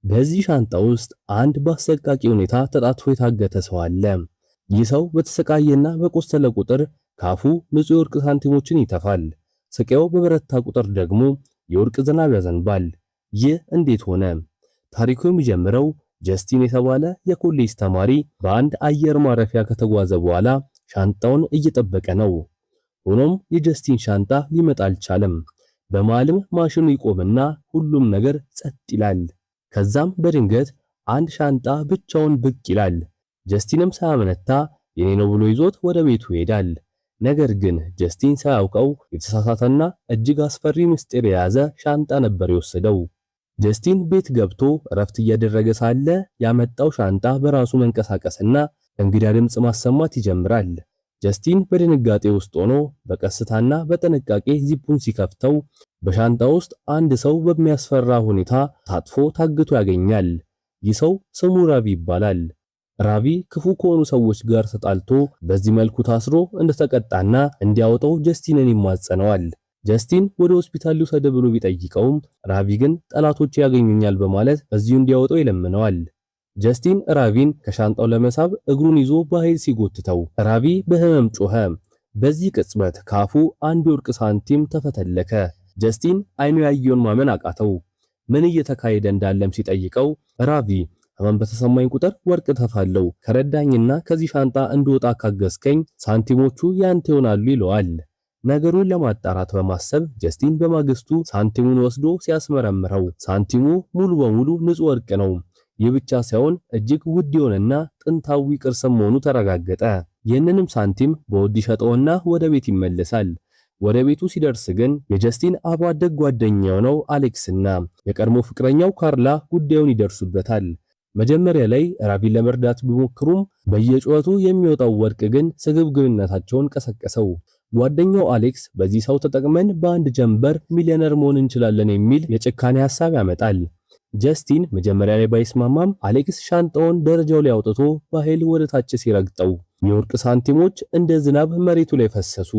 በዚህ ሻንጣ ውስጥ አንድ በአሰቃቂ ሁኔታ ተጣጥፎ የታገተ ሰው አለ። ይህ ሰው በተሰቃየና በቆሰለ ቁጥር ካፉ ንጹህ የወርቅ ሳንቲሞችን ይተፋል። ስቃዩ በበረታ ቁጥር ደግሞ የወርቅ ዝናብ ያዘንባል። ይህ እንዴት ሆነ? ታሪኩ የሚጀምረው ጀስቲን የተባለ የኮሌጅ ተማሪ በአንድ አየር ማረፊያ ከተጓዘ በኋላ ሻንጣውን እየጠበቀ ነው። ሆኖም የጀስቲን ሻንጣ ሊመጣ አልቻለም። በመሃልም ማሽኑ ይቆምና ሁሉም ነገር ጸጥ ይላል። ከዛም በድንገት አንድ ሻንጣ ብቻውን ብቅ ይላል። ጀስቲንም ሳያመነታ የኔ ነው ብሎ ይዞት ወደ ቤቱ ይሄዳል። ነገር ግን ጀስቲን ሳያውቀው የተሳሳተና እጅግ አስፈሪ ምስጢር የያዘ ሻንጣ ነበር የወሰደው። ጀስቲን ቤት ገብቶ እረፍት እያደረገ ሳለ ያመጣው ሻንጣ በራሱ መንቀሳቀስና እንግዳ ድምፅ ማሰማት ይጀምራል። ጀስቲን በድንጋጤ ውስጥ ሆኖ በቀስታና በጥንቃቄ ዚፑን ሲከፍተው በሻንጣ ውስጥ አንድ ሰው በሚያስፈራ ሁኔታ ታጥፎ ታግቶ ያገኛል። ይህ ሰው ስሙ ራቪ ይባላል። ራቪ ክፉ ከሆኑ ሰዎች ጋር ተጣልቶ በዚህ መልኩ ታስሮ እንደተቀጣና እንዲያወጣው ጀስቲንን ይማጸነዋል። ጀስቲን ወደ ሆስፒታል ልውሰድ ብሎ ቢጠይቀውም ራቪ ግን ጠላቶች ያገኙኛል በማለት እዚሁ እንዲያወጣው ይለምነዋል። ጀስቲን ራቪን ከሻንጣው ለመሳብ እግሩን ይዞ በኃይል ሲጎትተው ራቪ በህመም ጮኸ። በዚህ ቅጽበት ካፉ አንድ የወርቅ ሳንቲም ተፈተለከ። ጀስቲን አይኑ ያየውን ማመን አቃተው። ምን እየተካሄደ እንዳለም ሲጠይቀው ራቪ ህመም በተሰማኝ ቁጥር ወርቅ ተፋለው፣ ከረዳኝና ከዚህ ሻንጣ እንድወጣ ካገዝከኝ ሳንቲሞቹ ያንተ ይሆናሉ ይለዋል። ነገሩን ለማጣራት በማሰብ ጀስቲን በማግስቱ ሳንቲሙን ወስዶ ሲያስመረምረው ሳንቲሙ ሙሉ በሙሉ ንጹህ ወርቅ ነው። ይህ ብቻ ሳይሆን እጅግ ውድ የሆነና ጥንታዊ ቅርስ መሆኑ ተረጋገጠ። ይህንንም ሳንቲም በውድ ይሸጠውና ወደ ቤት ይመለሳል። ወደ ቤቱ ሲደርስ ግን የጀስቲን አብሮ አደግ ጓደኛ የሆነው አሌክስና የቀድሞ ፍቅረኛው ካርላ ጉዳዩን ይደርሱበታል። መጀመሪያ ላይ ራቪን ለመርዳት ቢሞክሩም በየጩኸቱ የሚወጣው ወርቅ ግን ስግብግብነታቸውን ቀሰቀሰው። ጓደኛው አሌክስ በዚህ ሰው ተጠቅመን በአንድ ጀንበር ሚሊዮነር መሆን እንችላለን የሚል የጭካኔ ሐሳብ ያመጣል። ጀስቲን መጀመሪያ ላይ ባይስማማም አሌክስ ሻንጣውን ደረጃው ላይ አውጥቶ በኃይል ወደ ታች ሲረግጠው የወርቅ ሳንቲሞች እንደ ዝናብ መሬቱ ላይ ፈሰሱ።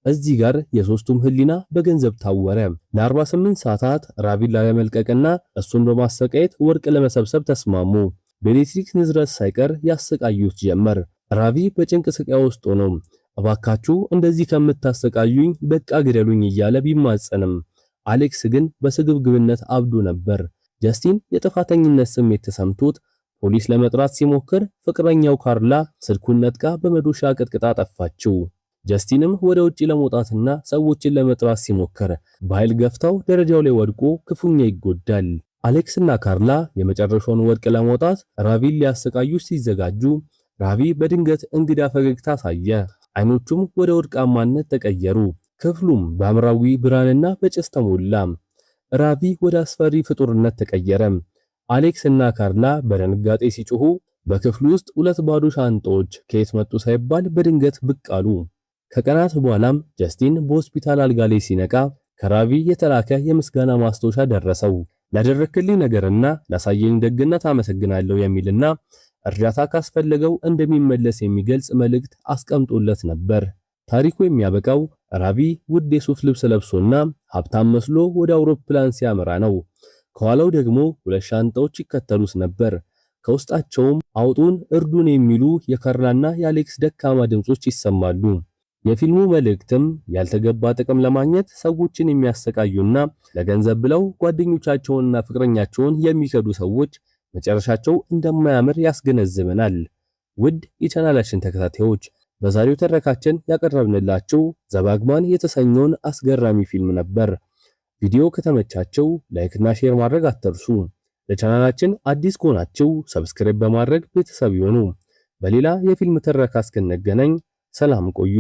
እዚህ ጋር የሶስቱም ህሊና በገንዘብ ታወረ። ለ48 ሰዓታት ራቪን ላለመልቀቅና እሱን በማሰቃየት ወርቅ ለመሰብሰብ ተስማሙ። በኤሌክትሪክ ንዝረት ሳይቀር ያሰቃዩት ጀመር። ራቪ በጭንቅ ስቃይ ውስጥ ሆኖ እባካችሁ እንደዚህ ከምታሰቃዩኝ በቃ ግደሉኝ እያለ ቢማጸንም አሌክስ ግን በስግብግብነት አብዶ ነበር። ጀስቲን የጥፋተኝነት ስሜት ተሰምቶት ፖሊስ ለመጥራት ሲሞክር ፍቅረኛው ካርላ ስልኩን ነጥቃ በመዶሻ ቀጥቅጣ ጠፋችው። ጀስቲንም ወደ ውጪ ለመውጣትና ሰዎችን ለመጥራት ሲሞክር በኃይል ገፍታው ደረጃው ላይ ወድቆ ክፉኛ ይጎዳል። አሌክስና ካርላ የመጨረሻውን ወርቅ ለማውጣት ራቪን ሊያሰቃዩ ሲዘጋጁ ራቪ በድንገት እንግዳ ፈገግታ አሳየ። አይኖቹም ወደ ወርቃማነት ተቀየሩ። ክፍሉም በሐምራዊ ብርሃንና በጭስ ተሞላ። ራቪ ወደ አስፈሪ ፍጡርነት ተቀየረ። አሌክስ እና ካርላ በድንጋጤ ሲጮሁ በክፍሉ ውስጥ ሁለት ባዶ ሻንጣዎች ከየት መጡ ሳይባል በድንገት ብቅ አሉ። ከቀናት በኋላም ጀስቲን በሆስፒታል አልጋ ላይ ሲነቃ ከራቪ የተላከ የምስጋና ማስታወሻ ደረሰው። ላደረክልኝ ነገርና ላሳየኝ ደግነት አመሰግናለሁ የሚልና እርዳታ ካስፈለገው እንደሚመለስ የሚገልጽ መልእክት አስቀምጦለት ነበር። ታሪኩ የሚያበቃው ራቪ ውድ የሱፍ ልብስ ለብሶና ሀብታም መስሎ ወደ አውሮፕላን ሲያመራ ነው። ከኋላው ደግሞ ሁለት ሻንጣዎች ይከተሉት ነበር። ከውስጣቸውም አውጡን፣ እርዱን የሚሉ የካርላና የአሌክስ ደካማ ድምጾች ይሰማሉ። የፊልሙ መልእክትም ያልተገባ ጥቅም ለማግኘት ሰዎችን የሚያሰቃዩና ለገንዘብ ብለው ጓደኞቻቸውንና ፍቅረኛቸውን የሚከዱ ሰዎች መጨረሻቸው እንደማያምር ያስገነዝበናል። ውድ የቻናላችን ተከታታዮች፣ በዛሬው ትረካችን ያቀረብንላችሁ The Bag Man የተሰኘውን አስገራሚ ፊልም ነበር። ቪዲዮ ከተመቻችሁ like እና share ማድረግ አትርሱ። ለቻናላችን አዲስ ከሆናችሁ subscribe በማድረግ ቤተሰብ ይሁኑ። በሌላ የፊልም ትረካ እስክንገናኝ ሰላም ቆዩ።